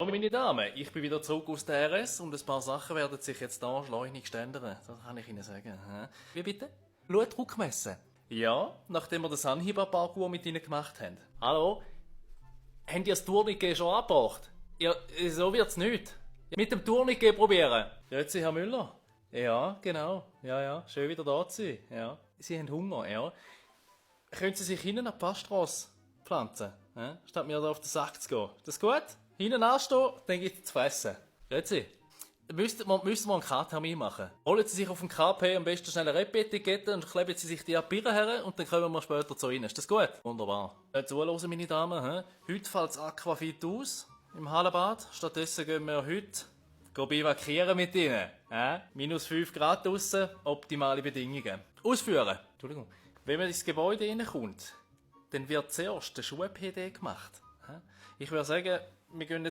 Hallo meine Damen, ich bin wieder zurück aus der RS und ein paar Sachen werden sich jetzt da schleunigst ändern. Das kann ich Ihnen sagen. Wie bitte? Blutdruck messen? Ja, nachdem wir das Anhieberparcours mit Ihnen gemacht haben. Hallo? Haben die das Tourniquet schon angebracht? Ja, so wird's nicht. Mit dem Tourniquet probieren. Grüezi, Herr Müller. Ja, genau. Ja, schön wieder da zu sein. Ja. Sie haben Hunger, ja. Können Sie sich hinten an die Passstrasse pflanzen, statt mir da auf den Sack zu gehen? Das gut? Hinten anstehen, dann gibt es zu fressen. Grüezi. Müssten wir einen K-Termin machen. Holen Sie sich auf dem KP am besten schnell eine Rap-Etikette und kleben Sie sich die an die Birne her und dann kommen wir später zu Ihnen. Ist das gut? Wunderbar. Zuhören, meine Damen. Heute fällt das Aquafit aus im Hallenbad. Stattdessen gehen wir heute bivakieren mit Ihnen. Minus 5 Grad draussen, optimale Bedingungen. Ausführen. Entschuldigung. Wenn man ins Gebäude reinkommt, dann wird zuerst der Schuh-PD gemacht. Ich würde sagen, wir gehen